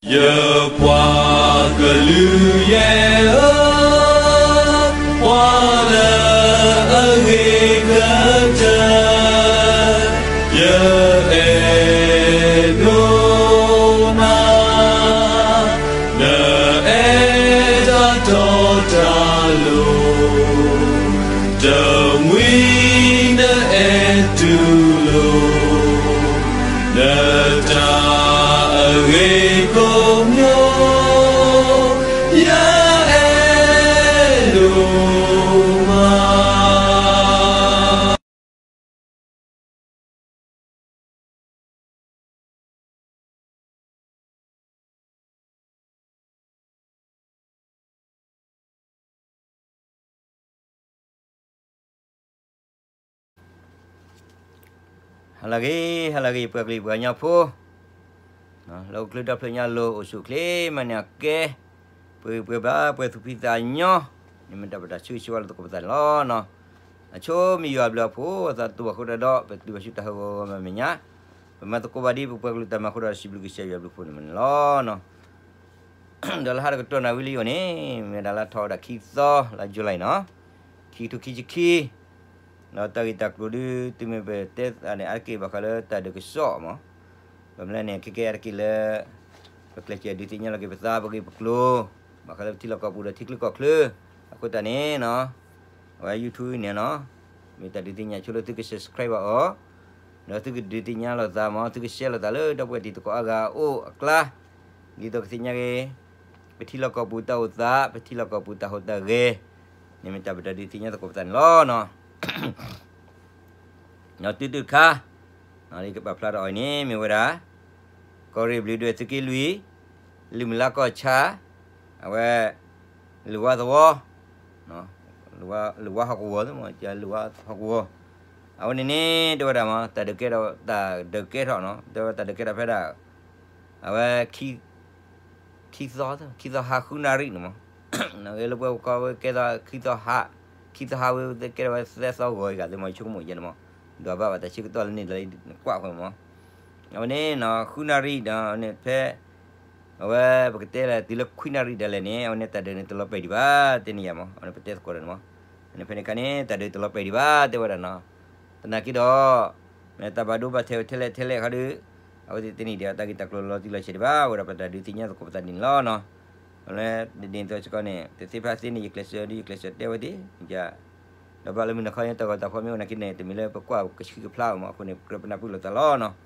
ယပှၤကလုာ်ယဲၢ်ဧၢ, ပှၤလၢအဂ့ၤကတၢၢ်, ယအဲၣ်ဒိးနၤ, နအဲၣ်တၢ်တီတၢ်လိၤ, တမှံၤနအဲၣ်တူၢ်လိာ် နတၢ်အဂ့ၤကိးမံၤ, ယအဲၣ်ဒိးမး. ဟါလၢအဂ့ၤ, ဟါလၢအဂ့ၤ ပှၤကလုာ်ပှၤကညီဖိ, လၢအိၣ်ချ့ဒီဖျၢၣ်ညါလိၤ အိၣ်ဆူၣ်အိၣ်ချ့မၤန့ၢ်အကဲ, ပှဲၤပှဲၤဘၣ် ပှဲၤသူၣ်ဖှံသးညီ, န့ၣ်မ့ၢ်တၢ်ပတၢ်ဆၢဂ့ၤဆၢဝါလၢသကိးပသးန့ၣ်လီၤ. အဆိမ့ၢ်ယွၤအဘျုးအဖှိၣ် အသးတူၢ်ဘၣ်ဃိတၢ်ဒီး ပတုၤဘၣ်ဆူတၢ်ဟးဂီၤဂီၤမးမဲာ်ညါ, ပမၤသကိးဘၣ်ဒ်ပပှၤကလုာ်တၢ်မၤအဃိဒီး စံးဘျုးကစၢ်ယွၤအဘျုးအဖှိၣ်န့ၣ်မးန့ၣ်လီၤ. ဒီးလၢဟါတကတီၢ်နၣ်ရံၣ်လံအဂီၢ်န့ၣ် မ့ၢ်ဝဲဒၣ်လၢထီၣ်ဝဲဒၣ်ခံသီ လါယူၤလံနီၤ, ခံကထိခံဆံခံ, ဒီးတၢ်ဂ့ၢ်တၢ်ကျိၤဒုး တုၤမ့ၢ်ပတဲသးန့ၣ် အါတက့ၢ်ဘၣ်ဃးလၢတၢ်ဒုးကစီၣ်မး, ဘၣ်မနုၤလဲၣ်န့ၣ် ခဲကဲအါတက့ၢ်လၢ ပကျဲးစၢးဒုးသ့ၣ်ညါလီၤက့ၤပသး ပဂ့ၢ်ပကျိၤ, ဘၣ်ဃးလၢပထံလီၢ်ကီၢ်ပူၤဒီးထံချၢကီၢ်ချၢ, အဃိသတးန့ၣ်နီၤ, အဝဲ YouTube န့ၣ်နီၤ, မ့ၢ်တၢ်ဒုးသ့ၣ်ညါဆိလၢသုက subscribe ဘၣ်အီၤ, ဒီးသုကဒုးသ့ၣ်ညါလိာ်သးမး သုက share လိာ်သးလၢဒီပုၢ်ဝဲၢ်တံၤသကိးအါဂၤအအိၣ်အကျါ, ဒ်သိးကသ့ၣ်ညါက့ၤ ပထံလီၢ်ကီၢ်ပူၤတၢ်အိၣ်သး ပထံလီၢ်ကီၢ်ပူၤတၢ်ဟူးတၢ်ဂဲၤ, န့ၣ်မ့ၢ်တၢ်ပတၢ်ဒုးသ့ၣ်ညါသကိးပသးန့ၣ်လီၤ. ဒီးတုၤတခါ လၢယကပာ်ဖျါထီၣ်အီၤအံၤန့ၣ် မ့ၢ်ဝဲဒၣ် ကီၢ်ရ့ၣ်ဘျုးဒွဲၣ်သုးက့လွံၢ်, လုၢ်မုၢ်လါကီၢ်ဆၣ်, အဝဲ လုၢ်ဝါသဝီ, လုၢ်ဝါဟီၣ်ကဝီၤ, လုၢ်ဝါဟီၣ်ကဝီၤ, အဝဲန့ၣ်န့ၣ် တဲဝဲဒၣ်မး တၢ်ဒုးကဲထီၣ် တၢ်ဒုးကဲထီၣ်နီၤ, တဲဝဲတၢ်ဒုးကဲထီၣ်ဖဲဒၣ် အဝဲ ခံသီ ခံသီဟါဃုနၣ်ရံၣ်န့ၣ်မး, လၢပှၤကီၢ်ဝဲကဲသီ ခံသီဟါ, ခံသီဟါဝဲကဲထီၣ်ဝဲသၢသီဂီၤအံၤဂၤ သုမ့ၢ်ဆိကမိၣ်ယဲန့ၣ်မး, ဒွးဘၣ်ဘၣ်တၢ်ဆၢကတီၢ်လၢန့ၣ်လၢနကွၢ်ဃီမး, အဝဲန့ၣ်နီၤ ဃုနၣ်ရံၣ်ဒီးန့ၣ်ဖဲ အဝဲပကတဲလၢတုၤလၢခွံနၣ်ရံၣ်ဒၣ်လဲာ်န့ၣ် အဝဲန့ၣ်တၢ်ဒုးန့ၣ်တလီၤပှီၢ်ဒံးဘၣ် တဲန့ၣ်ယၤမး, အဝဲန့ၣ်ပတဲသကိးဒီးန့ၣ်မး, အဝဲန့ၣ်ဖဲန့ၣ်အခါန့ၣ် တၢ်ဒုးတလီၤပှီၢ်ဒံးဘၣ် တဲဝဲဒၣ်နီၤ, သနာ်က့ဒီး မ့ၢ်တၢ်ဘၣ်ဒိဘၣ်ထံးထဲလဲၣ်ထဲလဲၣ်ခီဒီး အဝဲသ့ၣ်တနံၣ်ဒံးတၢ်ဂ့ၢ်တၢ်ကျိၤလီၤတံၢ်လီၤဆဲးဒံးဘၣ် ဝဲဒၣ်ပတၢ်ဒုးသ့ၣ်ညါသကိးပသးဒ်န့ၣ်လီၤနီၤ, အဝဲဒ်န့ၣ်အသိးစ့ၢ်ကီးန့ၣ် တသ့ဖဲသ့န့ၣ် ယကျဲးစၢးဒ် ယကျဲးစၢးတဲဝဲသ့ၣ် ဒီးဘၣ်လၢမုၢ်နၤခီန့ၣ် တၢ်ဂီၤတၢ်ဖီမ့ၢ်အိၣ်နာ်က့န့ၣ် တမ့ၢ်လၢပကွၢ်ကဆှံကဖျါအီၤမး အဃိန့ၣ် ကြၢးပနၢ်ပၢၢ်လိာ်သးလီၤနီ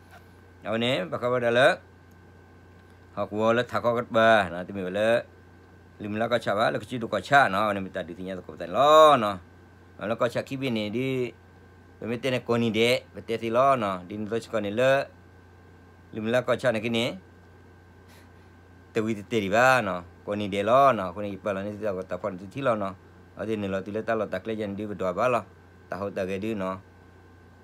ၤ, အဝဲန့ၣ် ဘၣ်ဃးဝဲဒၣ်လၢ ဟီၣ်ကဝီၤလၢထးခီကပၤ တမ့ၢ်ဝဲလၢ လုၢ်မုၢ်လါကီၢ်ဆၣ်ဘၣ် လၢကစၢၢ်ဒိၣ်ကီၢ်ဆၣ်နီၤ အဝဲန့ၣ်မ့ၢ်တၢ်ဒုးသ့ၣ်ညါသကိးပသးန့ၣ်လီၤနီၤ, လၢကီၢ်ဆၣ်ခံဘ့ၣ်န့ၣ်ဒ် ပမ့ၢ်တဲန့ၣ်ကိးနံၤဒဲး ပတဲသ့လီၤနီၤ ဒ်န့ၣ်အသိးစ့ၢ်ကီးန့ၣ်လၢ လုၢ်မုၢ်လါကီၢ်ဆၣ်နာ်က့န့ၣ် တဝံၤတတဲာ်ဒံးဘၣ်နီၤ ကိးနံၤဒဲးလီၤနီၤ အဃိန့ၣ် ယပာ်လီၤန့ၢ်သုတၢ်ဂီၤတၢ်ဖီၣ်န့ၣ်သုထံၣ်လီၤနီၤ အဝဲသ့ၣ်နုာ်လီၤတုၤလၢတၢ်လီၢ်တၢ်ကျဲယဲန့ၣ်ဒ်ပဒွးဘၣ်လီၤ တၢ်ဟူးတၢ်ဂဲၤဒ်နီၤ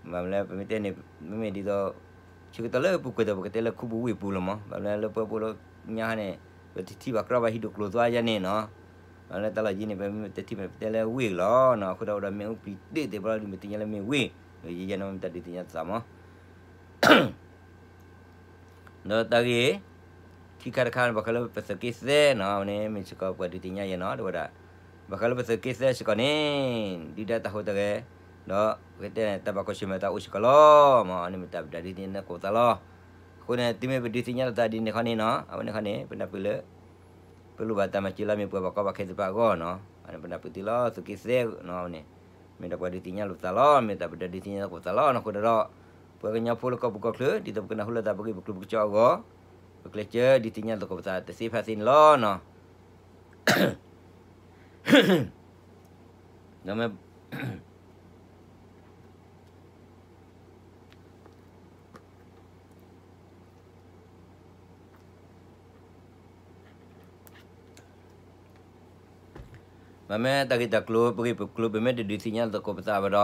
ဘၣ်မနုၤလဲၣ် ပမ့ၢ်တဲန့ၣ် မ့မ့ၢ်ဒ်သိး ဆၢကတီၢ်လၢပူၤကွံာ်ဒီး ပကတဲလၢခူပူၤဝ့ၢ်ပူၤလီၤမး ဘၣ်မနုၤလၢပှၤဖိလၢညါဟါန့ၣ် ပတထံၣ်ဘၣ်ကြၢးဘၣ်ဟံၣ်ဒိၣ်ကျိၤသွါယဲန့ၣ်နီၤ ဘၣ်မနုၤလၢတၢ်လီၢ်ယံၤန့ၣ် ပမ့ၢ်တထံၣ်မ့ၢ်ပတဲလၢဝ့ၢ်လီၤနီၤ အဃိဒီးအိၣ်ဒီးမ့ၣ်အူပျံၤတ့ၢ်သ့ၣ်တဖၣ်လီၤ ဒ်ပသ့ၣ်ညါလၢမ့ၢ်ဝ့ၢ် ယဲန့ၣ်မ့ၢ်တၢ်ဒုးသ့ၣ်ညါသးမး ဒီးတၢ်ဂ့ၢ် ခံခါတခါ ဘၣ်ဃးလၢပသုးက့သဲနီၤ အဝဲန့ၣ် မ့ၢ်စ့ၢ်ကီးပှၤဒုးသ့ၣ်ညါယဲနီၤ တဲဝဲဒၣ် ဘၣ်ဃးလၢပသုးက့သဲစ့ၢ်ကီးန့ၣ် ဒုၣ်ဒါတၢ်ဟူးတၢ်ဂဲၤ ဒီး ပကတဲန့ၣ် တၢ်ဘၣ်ကီၢ်ဆၢၣ်မဲာ်သးအိၣ်စ့ၢ်ကီးလီၤ မ့ၢ်အန့ၣ်မ့ၢ်တၢ်ပတၢ်ဒုးသ့ၣ်ညါသကိးပသးလီၤ အဃိန့ၣ် တုၤမ့ၢ်ပဒုးသ့ၣ်ညါလိာ်သးဒ်န့ၣ်ခီန့ၣ်နီၤ အဝဲန့ၣ်ခီန့ၣ် ပနၢ်ပၢၢ်လၢ ပလိၣ်ဘၣ်တၢ်မၤစၢၤလၢမ့ၢ်ပှၤဘၣ်ကီဘၣ်ခဲသ့ၣ်တဖၣ်အဂီၢ်နီၤ အန့ၣ်ပနၢ်ပၢၢ်သုလီၤ သုးက့သဲနီၤ အဝဲန့ၣ် မ့ၢ်တၢ်ပှၤဒုးသ့ၣ်ညါလိာ်ပသးလီၤ မ့ၢ်တၢ်ပတၢ်ဒုးသ့ၣ်ညါသကိးပသးလီၤ အဃိဒီး ပှၤကညီဖိလၢကီၢ်ပူၤကီၢ်ချၢ ဒ်သိးပကနၢ်ဟူလိာ်သးပဂ့ၢ်ပကျိၤပကစီၣ်အဂီၢ် ပကျဲးစၢးဒုးသ့ၣ်ညါသကိးပသးတသ့ဖဲသ့န့ၣ်လီၤနီၤ ဒီးမ့ၢ် ဘၣ်မနုၤတၢ်ဂ့ၢ်တၢ်ကျိၤ ပဂ့ၢ်ပကျိၤ ပမ့ၢ်တဒုးသ့ၣ်ညါသကိးပသးဘၣ်ဒီး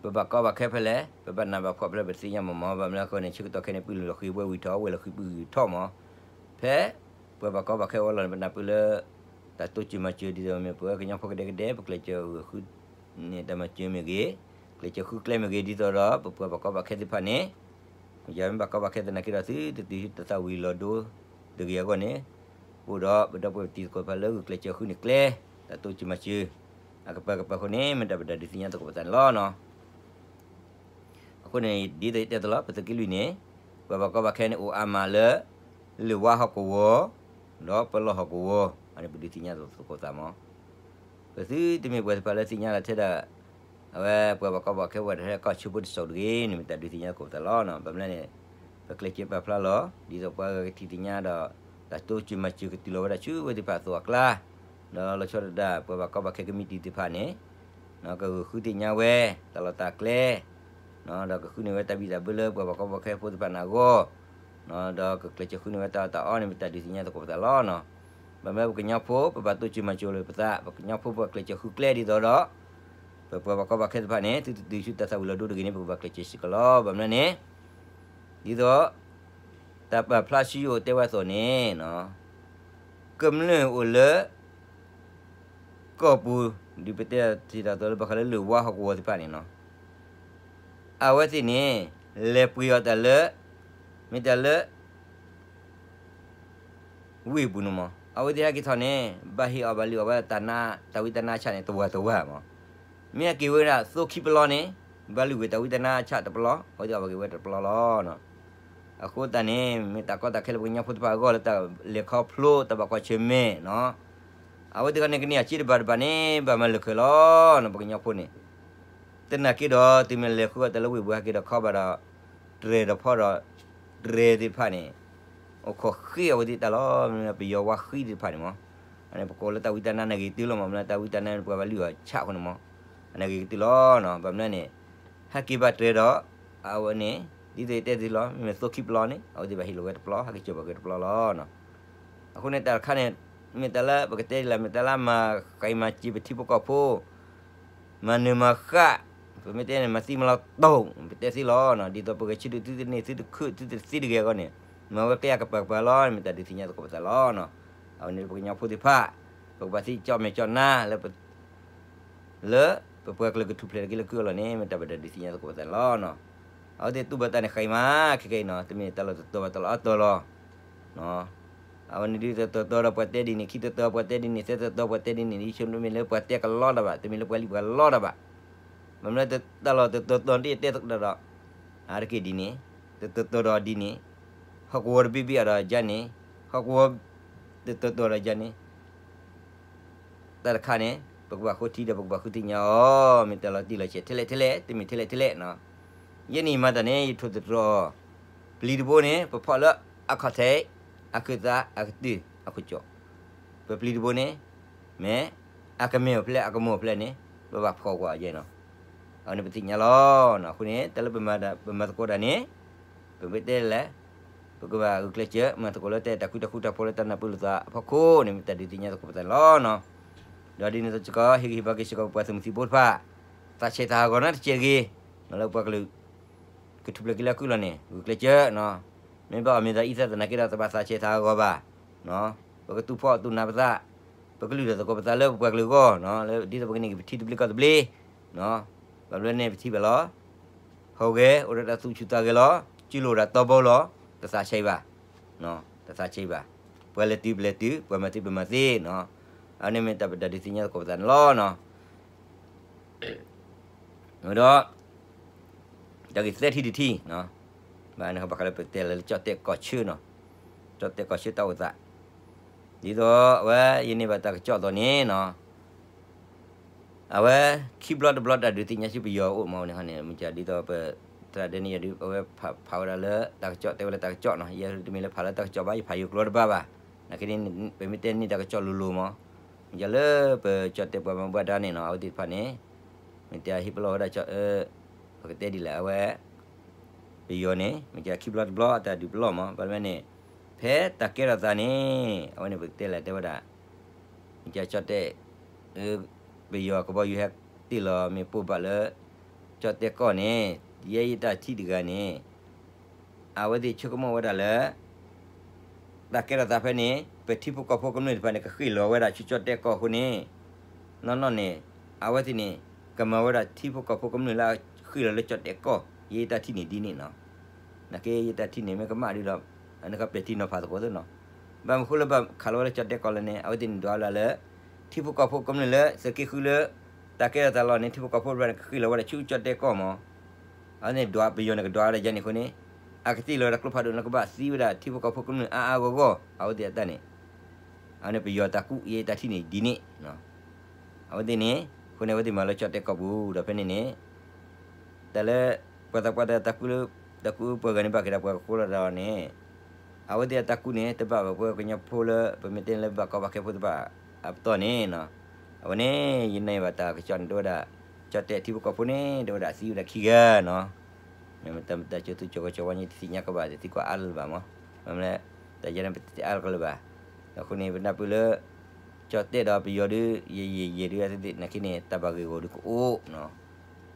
ပဘၣ်ကီဘၣ်ခဲဖဲလဲၣ် ပဘၣ်နးဘၣ်ဖှီၣ်ဖဲလဲၣ် ပသ့ၣ်ညါမးမး ဘၣ်မနုၤအဃိန့ၣ် ဆၢကတီၢ်ခဲအံၤန့ၣ် ပလုၢ်လီၤဃံၤဝဲဝံၤထီၣ် ဝဲၢ်လီၤဃံၤပှဲၤဝံၤထီၣ်မး ဖဲ ပှၤဘၣ်ကီဘၣ်ခဲအဂီၢ်လီၤန့ၣ် ပနၢ်ပၢၢ်လၢ တၢ်တိစၢၤမၤစၢၤဒ်သိးမ့ၢ်ပှၤကညီဖိကဒဲကဒဲ ပကျဲးစၢးဃုန့ၢ်တၢ်မၤစၢၤမ့ၢ်ဂ့ၤ ကျဲးစၢးဃုကျဲမ့ၢ်ဂ့ၤ ဒ်သိးဒီး ပပှၤဘၣ်ကီဘၣ်ခဲသ့ၣ်တဖၣ်န့ၣ် ယမ့ၢ်ဘၣ်ကီဘၣ်ခဲသနာ်က့ဒီး သုတတုၤတသးဝံၤလီၤဒိ တ တဂ့ၤအဂီၢ်န့ၣ်, အိၣ်ဒီးပဒီပုၢ်ဝဲၢ်တံၤသကိးတဖၣ်လၢဂုာ်ကျဲးစၢးဃုန့ၢ်ကျဲ, တၢ်တိစၢၤမၤစၢၤ, အကပၤကပၤအဃိန့ၣ် မ့ၢ်တၢ်ပဒိးဒုးသ့ၣ်ညါသကိးပသးန့ၣ်လီၤနီၤ. အဃိန့ၣ် ဒ်သိးယတဲအသိးလီၤ ပသုးက့လွံၢ်န့ၣ်, ပှၤဘၣ်ကီဘၣ်ခဲန့ၣ် အိၣ်အါမးလၢ လၢၢ်ဝါဟီၣ်ကဝီၤ, ဒီးပလီၢ်ဟီၣ်ကဝီၤ, အန့ၣ်ပဒုးသ့ၣ်ညါသကိးပသးမး. ပသုတမ့ၢ်ပှၤသ့ၣ်တဖၣ်လၢသ့ၣ်ညါလီၤထဲဒၣ် အဝဲပှၤဘၣ်ကီဘၣ်ခဲ ပှၤတဟဲကီၢ်ဆၢဖိတစိၤတဂ့ၤန့ၣ် မ့ၢ်တၢ်ဒုးသ့ၣ်ညါသကိးပသးလီၤနီၤ. ဘၣ်မနုၤလဲၣ်န့ၣ်, ပကျဲးစၢးပာ်ဖျါလီၤ ဒ်သိးပှၤဂၤကထံၣ်သ့ၣ်ညါဒီး တၢ်တိစၢၤမၤစၢၤကတုၤလီၤဝဲဒၣ်ဆူဝဲသ့ၣ်တဖၣ်အသိးအကျါ, ဒီးလီၤဆီဒၣ်တၢ် ပှၤဘၣ်ကီဘၣ်ခဲကမံးတံာ်သ့ၣ်တဖၣ်န့ၣ် ကဂုာ်ဃုသ့ၣ်ညါဝဲ တၢ်လီၢ်တၢ်ကျဲ ဒီးကဃုန့ၢ်ဝဲတၢ်ဘံၣ်တၢ်ဘၢလၢပှၤဘၣ်ကီဘၣ်ခဲဖိသ့ၣ်တဖၣ်န့ၣ်အဂီၢ်, ဒီးကကျဲးစၢးဃုန့ၢ်ဝဲတၢ်အီၣ်တၢ်အီန့ၣ် မ့ၢ်တၢ်ဒုးသ့ၣ်ညါသကိးပသးလီၤနီၤ. ဘၣ်မနုၤပကညီဖိ ပဘၣ်တိစၢၤမၤစၢၤလၢပသး, ပကညီဖိပဘၣ်ကျဲးစၢးဃုကျဲဒ်သိးဒီး ပပှၤဘၣ်ကီဘၣ်ခဲသ့ၣ်တဖၣ်န့ၣ် သုတတုၤဆူတၢ်သၣ်ဝံၤလီၤဒိတဂ့ၤန့ၣ် ပကဘၣ်ကျဲးစၢးစ့ၢ်ကီးလီၤ. ဘၣ်မနုၤလဲၣ်န့ၣ် ဒ်သိး တၢ်ပာ်ဖျါဆူယအိၣ်တဲဝဲအသိးန့ၣ် ကမျၢၢ်အိၣ်လၢ ကီၢ်ပူၤ ဒ်ပတဲတ့ၢ်ဒီးသိးလၢဘၣ်ဃးလၢလၢၢ်ဝါဟီၣ်ကဝီၤသ့ၣ်တဖၣ်န့ၣ်နီၤ, အဝဲသ့ၣ်န့ၣ် လဲၤပှ့ၤအီၤတၢ်လၢ မ့ၢ်တၢ်လၢ ဝ့ၢ်ပူၤန့ၣ်မး, အဝဲသ့ၣ်ဟဲက့ၤထီၣ်န့ၣ် ဘၣ်ဟ့ၣ်အီၤဘၣ်လုၢ်အီၤဝဲ တၢ်ဝံတၢ်နါဆၣ်န့ၣ် တဝၤတဝၤမး, မ့ၢ်ဟဲက့ၤဝဲဒၣ်သိခံပလီန့ၣ် ဘၣ်လုၢ်ဝဲတၢ်ဝံတၢ်နါဆၣ်တပလီ, အဝဲသ့ၣ်အီၣ်ဘၣ်က့ၤဝဲတပလီလီၤ. အဃိသတးန့ၣ် မ့ၢ်တၢ်ကီတၢ်ခဲလၢပကညီဖိသ့ၣ်တဖၣ်အဂီၢ်လၢတၢ်လဲၤခီဖျိတၢ်ဘၣ်ကွၢ်ဆၢၣ်မဲာ်နီၤ, အဝဲသ့ၣ်တဖၣ်န့ၣ် ကန့ၢ်အစ့တဘၣ်တဘၣ်န့ၣ် ဘၣ်မၤလၢာ်ခၢၣ်လီၤနီၤ ပကညီဖိန့ၣ် သနာ်က့ဒီး သုမ့ၢ်လဲၤဃုအီၤတၢ်လၢဝ့ၢ်ပူၤဟဲက့ၤဒီးခီဘၣ်ဒီး တြဲၤဒီးဖီဒီး တြဲၤသ့ၣ်တဖၣ်န့ၣ် အိၣ်ခိးဃ့အဝဲသ့ၣ်တၢ်လီၤ. ပယီၤဝါဃံသ့ၣ်တဖၣ်န့ၣ်မး, အန့ၣ်ပကိးလၢတၢ်ဝံတၢ်နါန့ၣ်ဂ့ၤတုၤလီၤမး, မ့ၢ်လၢတၢ်ဝံတၢ်နါန့ၣ် ပှၤဘၣ်လုၢ်အီၤဆၣ်အဃိန့ၣ်မး, အန့ၣ်ဂ့ၤကတုၤလီၤနီၤ. ဘၣ်မနုၤန့ၣ် ဟဲက့ၤဘၣ်တြဲၤဒီး အဝဲန့ၣ် ဒ်သိးယတဲသုလီၤ မ့မ့ၢ်သိခံပလီန့ၣ် အဝဲသ့ၣ်ဘၣ်ဟ့ၣ်လီၤဝဲတပလီ ဟဲက့ၤကၠီၣ်ဘၣ်က့ၤတပလီလီၤနီၤ. အဃိန့ၣ်တၢ်တခါန့ၣ် မ့ၢ်တၢ်လၢပကတဲဒ်လဲၣ် မ့ၢ်တၢ်လၢမၤဃံမၤစ့ၤပထံဖိကီၢ်ဖိ မၤနၢၤမၤဃၣ်, ပမ့ၢ်တဲန့ၣ် မၤသံမၤလီၤတိၢ် ပတဲသ့လီၤနီၤ. ဒ်သိးပဂဲၤဆၢထၢၣ်သုတန့ၢ် သုတခုၣ် သုတသ့တဂ့ၤအဂီၢ်န့ၣ် မၤဝဲကျဲအကပၤကပၤလီၤ မ့ၢ်တၢ်ဒုးသ့ၣ်ညါသကိးပသးလီၤနီၤ. အဝဲန့ၣ်ပကညီဖိသ့ၣ်တဖၣ် ပကဘၣ်သ့ကၠီၣ်မဲာ်ကၠီၣ်နါလၢ လၢပပှၤကလုာ်ကထူၣ်ဖျဲးတက့ၢ်လၢကုၢ်အလီၢ်န့ၣ် မ့ၢ်တၢ်ပဒိးဒုးသ့ၣ်ညါသကိးပသးန့ၣ်လီၤနီၤ. အဝဲသ့ၣ်တူၢ်ဘၣ်တၢ်န့ၣ်ဃံမး ခဲကနံၣ်အံၤနီၤ တမ့ၢ်တၢ်လီၢ်တတီၤဘၣ်တၢ်လီၢ်အတီၤလီၤ. အဝဲန့ၣ်ဒ်တတီၤတီၤဒီးပှၤတဲဒ်န့ၣ် ခံတီၤတီၤပှၤတဲဒ်န့ၣ် သၢတီၤတီၤပှၤတဲဒ်န့ၣ် ယဆိကမိၣ်တမ့ၢ်လၢပှၤတဲကလီတၢ်ဘၣ် တမ့ၢ်လၢပှၤလံၣ်ပှၤလီတၢ်ဘၣ်. ဘၣ်မနုၤတၢ်လီၢ်တတီၤတီၤဒ်အတဲသကိးဒီး အါတက့ၢ်ဒ်န့ၣ် တတီၤတီၤဒီးဒ်န့ၣ် ဟီၣ်ကဝီၤတဘ့ၣ်ဘ့ၣ်အံၤဒီးယါန့ၣ် ဟီၣ်ကဝီၤ တတီၤတီၤဒီးယါန့ၣ် တၢ်တခါန့ၣ် ပကဘၣ်ဃိထံဒီးပကဘၣ်ဃုသ့ၣ်ညါအီၤ မ့ၢ်တၢ်လီၤတံၢ်လီၤဆဲးထဲလဲၣ်ထဲလဲၣ် တမ့ၢ်ထဲလဲၣ်ထဲလဲၣ်နီၤ. ယဲန့ၣ်မၤတၢ်န့ၣ် ယထိၣ်သတြီၤအီၤ ပျံၤတဘိန့ၣ် ပဖီၣ်လၢအခီၣ်ထံး အခၢၣ်သး အကတၢၢ် အခိၣ်ကၠီၣ် ပပျံၤတဘိန့ၣ် မ့ၢ်အကမ့ၢ်အိၣ်ဖျဲၣ် အကမီၤအိၣ်ဖျဲၣ်န့ၣ် ပဘၣ်ဖီၣ်ကွၢ်ယဲနီၤ. အဝဲန့ၣ်ပသ့ၣ်ညါလီၤ. အဃိန့ၣ် တၢ်လၢပမၤသကိးတၢ်န့ၣ် ပမ့ၢ်တဲလဲၣ် ပကဘၣ်ဂုာ်ကျဲးစၢး မၤသကိးလၢတၢ်အဲၣ်တၢ်ကွံတၢ်ဃူတၢ်ဖိးလၢတၢ်နၢ်ပၢၢ်လိာ်သးအဖီခိၣ်န့ၣ် မ့ၢ်တၢ်ဒုးသ့ၣ်ညါသကိးပသးန့ၣ်လီၤနီၤ. ဒီးဒ်န့ၣ်အသိးစ့ၢ်ကီး ဟ့ၣ်ဂံၢ်ဟ့ၣ်ဘါက့ၤစ့ၢ်ကီးပပှၤသုးမုၢ်သံၣ်ဘိတဖၣ် သးဆဲးသးဟးဂီၤနီတစဲးတဂ့ၤ လၢပှၤကလုာ် ကထူၣ်ဖျဲးက့ၤလၢကုၢ်လီၢ်န့ၣ် ဂုာ်ကျဲးစၢးနီၤ. မ့ၢ်ဘၣ်အီၤမ့ၢ်သးအံသးသနာ်က့ဒီး တဘၣ်သးဆဲးသးဟးဂီၤဘၣ်. ပကတူၢ်ဖှီၣ်တူၢ်နးပသး ပကလုၢ်ထီၣ်သကိးပသးလၢပပှၤကလုာ်အဂီၢ် လၢဒ်သိးပကန့ၢ်က့ၤပထံသဘျ့ကီၢ်သဘျ့ ဘၣ်မနုၤန့ၣ်ပထံၣ်ဘၣ်လီၤ. ဟီၣ်ဂဲၤ အိၣ်ဒီးတၢ်သူၣ်ဆူၣ်သးဂဲၤလီၤ. စုလိၤအိၣ်ဒီးတီဘိလီၤ. တသးဆံးဘၣ်, တသးဆံးဘၣ်. ပှၤလဲၤတုၤပလဲၤတုၤ, ပှၤမၤသ့ပမၤသ့နီၤ. အန့ၣ်မ့ၢ်တၢ်ပဒိးဒုးသ့ၣ်ညါသကိးပသးန့ၣ်လီၤ. ဒီး တၢ်ဂ့ၢ်သၢထံၣ်တထံၣ်, ဘၣ်န့ၣ်ဘၣ်ဃးလၢပတဲလၢကၠီၣ်တဲၣ်ကီၢ်ဆၢနီၤ, ကၠီၣ်တဲၣ်ကီၢ်ဆၢတၢ်အိၣ်သး, ဒ်သိးအဝဲယန့ၢ်ဘၣ်တၢ်ကစီၣ်အသိးန့ၣ်နီၤ, အဝဲခံဘျီတဘျီတၢ်ဒုးသ့ၣ်ညါဆူပယီၤအိၣ်မးန့ၣ်န့ၣ် မ့ၢ်ဒ်သိးပ တၢ်ဒဲးန့ၣ်ယဒုး အဝဲဖးဝဲဒၣ်လၢတၢ်ကစီၣ် တဲဝဲလၢတၢ်ကစီၣ်နီၤ, ယတမ့ၢ်လၢဖးလၢတၢ်ကစီၣ်ဘၣ် ယဖးယိၤကျိာ်တဘၣ်ဘၣ်, နာ်က့န့ၣ် ပမ့ၢ်တဲန့ၢ်တၢ်ကစီၣ်လိၤလိၤမး, မ့ၢ်ဒ်လၢပကၠီၣ်တဲၣ်ပှၤမၤဘၣ်ဒါန့ၣ်နီၤ အဝဲသ့ၣ်တဖၣ်န့ၣ် မ့ၢ်တဲဟ့ၣ်ပလီၢ်ဝဲဒၣ် ပကတဲဒ်လဲၣ် အဝဲ ပယီၤန့ၣ် မ့ၢ်ခံဘျီတဘျီအတၢ်ဒုးပလီၢ်မး ဘၣ်မနုၤန့ၣ် ဖဲတၢ်ကဲထီၣ်သးန့ၣ် အဝဲန့ၣ်ပကတဲလဲၣ်တဲဝဲဒၣ် မ့ၢ်ကၠီၣ်တဲၣ် ပယီၤကဘီယူၤဟဲတ့ၢ်လီၤမ့ၣ်ပိၢ်ဘၣ်လၢ ကၠီၣ်တဲၣ်ကီၢ်န့ၣ် ယဲယတၢ်ထံၣ်တဂၤန့ၣ် အဝဲသ့ၣ်ဆိကမိၣ်ဝဲဒၣ်လၢ တၢ်ကဲထီၣ်သးဖဲန့ၣ် ပထံဖိကီၢ်ဖိကမျၢၢ်တဖၣ်န့ၣ် ကဃ့ၢ်လီၤဝဲဒၣ်ဆူကၠီၣ်တဲၣ်ကီၢ်အဃိန့ၣ် နီၢ်နီၢ်န့ၣ် အဝဲသ့ၣ်န့ၣ် ကမၤဝဲဒၣ်ထံဖိကီၢ်ဖိကမျၢၢ်လၢအဃ့ၢ်လီၤလၢကၠီၣ်တဲၣ်ကီၢ် ယဲယတၢ်ထံၣ်န့ၣ်ဒ်န့ၣ်နီၤ, နာ်က့ယတၢ်ထံၣ်န့ၣ်မ့ၢ်ကမၣ်ဒ်ဒီး အန့ၣ်ကပဲာ်ထံနီၤဖးသကိးသ့နီၤ, ဘၣ်မနုၤဃိလၢဘၣ်ခးလီၤဝဲလၢကၠီၣ်တဲၣ်ကီၢ်လဲၣ်န့ၣ် အဝဲသ့ၣ်န့ၣ်ဒွးလၢ်လၢ ထံဖိကီၢ်ဖိကမျၢၢ်လၢသုးက့ဃုလၢ တၢ်ကဲထီၣ်သးလီၤန့ၣ် ထံဖိကီၢ်ဖိတဖၣ်န့ၣ် ကဃ့ၢ်လီၤဝဲဒၣ်ဆူကၠီၣ်တဲၣ်ကီၢ်မး, အဝဲသ့ၣ်ဒွးပယီၤန့ၣ်ကဒွးဝဲဒၣ်ယဲန့ၣ်အဃိန့ၣ် အကတ့ၢ်လီၤဝဲဒၣ်ကျိဖးဒိၣ်န့ၣ် ကဘၣ်သံဝဲဒၣ်ထံဖိကီၢ်ဖိကမျၢၢ်အါအါဂီၢ်ဂီၢ် အဝဲသ့ၣ်အတၢ်န့ၣ် အဝဲန့ၣ်ပယီၤတၢ်ကူၣ်အံၤတၢ်ထံၣ်န့ၣ်ဒ်န့ၣ် အဝဲသ့ၣ်န့ၣ် အဃိန့ၣ် အဝဲသ့ၣ်မၤလၢကၠီၣ်တဲၣ်ကီၢ်ပူၤ ဒီးဖဲန့ၣ်န့ၣ် တၢ်လၢ ပှၤသးပှၢ်တၢ်ကူၣ်လၢ တၢ်ကူၣ်ပှၤဂၤန့ၣ် ဘၣ်က့ၤဒီးပှၤကဃိလီၤဒီးန့ၣ် အဝဲသ့ၣ်အတၢ်ကူၣ်န့ၣ် တဘၣ်ဘၣ်ပှၤကညီဖိလၢ ပမ့ၢ်တဲလၢဘၣ်ကီဘၣ်ခဲဖိတဖၣ်အပတီၢ်န့ၣ်နီၤ, အဝဲန့ၣ် ယနာ်ဘၣ်တၢ်ကစီၣ်န့ၣ် တဝဲဒၣ် ကၠီၣ်တဲၣ်ထံဖိကီၢ်ဖိန့ၣ် တဝဲဒၣ်သံဝဲဒၣ်ခံဂၤနီၤ, မ့ၢ်တၢ်မ့ၢ်တၢ်ကၠိသူကၠိၤကီၢ်ကၠိၤဝါန့ၣ် တသ့ၣ်ညါကဘၣ် တသံကွၢ်အါလၢၤဘၣ်မး, မ့ၢ်လၢ တၢ်ယဲန့ၣ် ပတသ့ၣ်အါလၢၤလၢၤဘၣ်, အဃိန့ၣ် ပနၢ်ပၢၢ်လၢ ကၠီၣ်တဲၣ်ဒီးပယီၤဒုး ယယံာ်ယံာ်ဒုး အဝဲသ့ၣ်နာ်က့န့ၣ် တၢ်ဘၣ်ဂ့ၢ်ဂီၢ်ဒုးကအိၣ်နီၤ,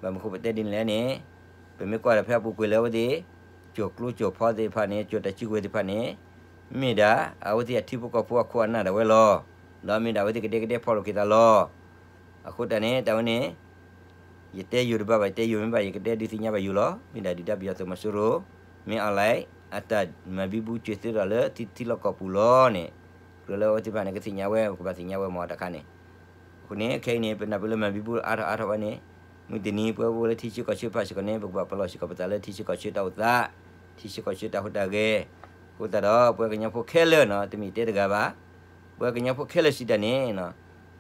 ဘၣ်မနုၤဃိပတဲဒ်န့ၣ်လဲၣ်န့ၣ် ပမ့ၢ်ကွၢ်ဒီးဖဲအပူၤကွံာ်လၢအဝဲသ့ၣ် ကၠိၤကျိကၠိၤဖီသ့ၣ်တဖၣ်န့ၣ် ကၠိၤတၢ်စုကဝဲၤသ့ၣ်တဖၣ်န့ၣ် မ့ၢ်ဒၣ် အဝဲသ့ၣ်အထံဖိကီၢ်ဖိအခိၣ်အနၢ်ဒၣ်ဝဲလီၤ, ဒီးမ့ၢ်ဒၣ်အဝဲသ့ၣ်ကဒဲကဒဲဖီၣ်လိာ်က့ၤသးလီၤ, အဃိတၢ်န့ၣ် တၢ်ဝဲန့ၣ် ယတဲယိၤတဘၣ်ဘၣ် ယတဲယိၤမ့ၢ်ဘၣ် ယကတဲဒုးသ့ၣ်ညါဘၣ်ယိၤလီၤ, မ့ၢ်ဒၣ်ဒုၣ်ဒါပယီၤသုးမီၤစိရိၤ မ့ၢ်အီၣ်လဲၣ် အတၢ်မၤဘံဘူကၠ့ၤသုးထီၣ်လၢထံထံလီၢ်ကီၢ်ပူၤလီၤန့ၣ်, ကြၢးလၢအဝဲသ့ၣ်တဖၣ်န့ၣ် ကသ့ၣ်ညါဝဲ ပကဘၣ်သ့ၣ်ညါဝဲမ့ၢ်တခါန့ၣ်, အဃိန့ၣ် ခဲအံၤန့ၣ် ပနၢ်ပၢၢ်လၢမၤဘံဘူအါထီၣ်အါထီၣ်ဝဲန့ၣ်, မုၢ်တနံၤပဝဲအိၣ်လၢထံဆၢကီၢ်ဆၢတဖၣ်စ့ၢ်ကီးန့ၣ် ပကဘၣ်ပလီၢ်စ့ၢ်ကီးပသးလၢထံဆၢကီၢ်ဆၢတၢ်အိၣ်သး, ထံဆၢကီၢ်ဆၢတၢ်ဟူးတၢ်ဂဲၤ, အဃိသတးဒီး ပှၤကညီဖိခဲလၢာ်နီၤ တမ့ၢ်တဲတဂၤဘၣ်, ပှၤကညီဖိခဲလၢာ်စံးတၢ်န့ၣ်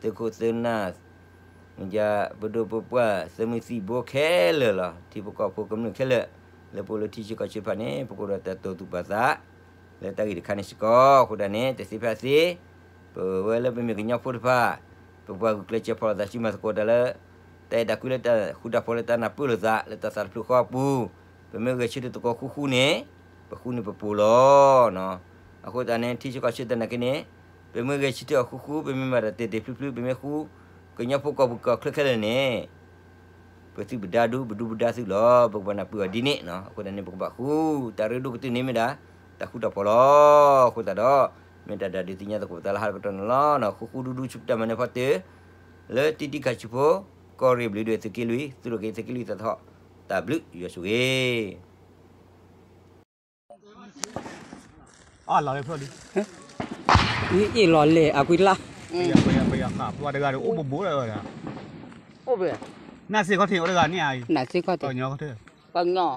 သုးခိၣ်သုးနၢ် မ့ၢ်ဒ်ပဒိၣ်ပပှၢ် သုးမုၢ်သံၣ်ဘိခဲလၢာ်လီၤ, ထံဖိကီၢ်ဖိကမျၢၢ်ခဲလၢာ် လၢပအိၣ်လၢထံဆၢကီၢ်ဆၢတဖၣ်န့ၣ် ပကအိၣ်ဒီးတၢ်တိာ်သူၣ်ပာ်သး လၢတၢ်ဂ့ၢ်တခါန့ၣ်စ့ၢ်ကီး, အဃိသတးန့ၣ် တသ့ဖဲအသ့, ပဝဲလၢပမ့ၢ်ကညီဖိတဖၣ် ပပှၤဂုာ်ကျဲးစၢးဖီၣ်လိာ်သးဆူမၤသကိးတၢ်လၢ တၢ်အဲၣ်တၢ်ကွံလၢတၢ်ဃူတၢ်ဖိးလၢတၢ်နၢ်ပၢၢ်လိာ်သး လၢတၢ်သးတဖျၢၣ်ဃီအပူၤ, ပမ့ၢ်ဂဲၤဆၢထၢၣ်သကိးဃူဃူန့ၣ် ပဃူန့ၢ်ပပူၤလီၤ. အဃိသတးန့ၣ် ထံဆၢကီၢ်ဆၢတၢ်နာ်က့န့ၣ် ပမ့ၢ်ဂဲၤဆၢထၢၣ်အီၤဃူဃူ ပမ့ၢ်မၤတၢ်တဲာ်တဲာ်ဖျုးဖျုး ပမ့ၢ်ဃူ ကညီဖိကီၢ်ပူၤကီၢ်ချၢခဲလၢာ်န့ၣ် ပသုးပဒါဒူ ပဒူပဒါသုးလီၤ. ပကဘၣ်နၢ်ပၢၢ်အီၤဒ်န့ၣ်နီၤ. အဃိသတးန့ၣ် ပကဘၣ်ဃူ တၢ်ရ့ဒိၣ်ကတၢၢ်န့ၣ်မ့ၢ်ဒၣ် တၢ်ဃူတၢ်ဖိးလီၤ. အဃိသတးဒီး မ့ၢ်တၢ်ဒုးသ့ၣ်ညါသကိးပသးလၢဟါတကတီၢ်န့ၣ်လီၤ. ဃူဃူဒူဒူဆူပတၢ်မၤနၢၤဖီတၢၢ် လၢတံၤတံၤခါဆံးဖိ ကီၢ်ရ့ၣ်ဘျုးဒွဲၣ်သုးက့လွံၢ် သုးရ့ၣ်က့ၤသုးက့လွံၢ်သးထီၣ် တၢ်ဘျုးယွၤဆိၣ်ဂ့ၤ အ့ၣ်လီၤလဲၣ် အကွံလါ ပယီၤဃာ်ပှၤတဂၤဒီးအိၣ်ဘိးဘိးလၢၤဒီး နၢ်စ့ခီၣ်ထံးအိၣ်တဂၤန့ၣ်ဧါအံၤ နၢ်စ့ခီၣ်ထံး ကညီကထၢၣ် က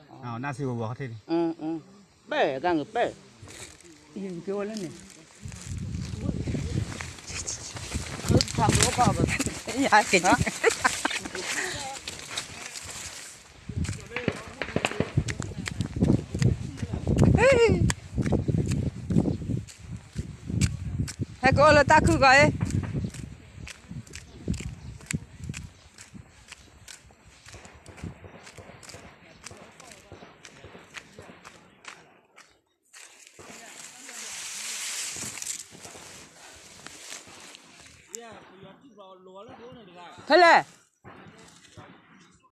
ညီ နၢ်စ့ဝဲဝဲခီၣ်ထံးန့ၣ် ပဲၢ်ကါငၢ်ပဲၢ် ယကအိၣ်လၢန့ၣ် ယက ဟဲကအိၣ်လၢတၢ်ခုၣ်ကီးအံၤ ဖဲလဲၣ်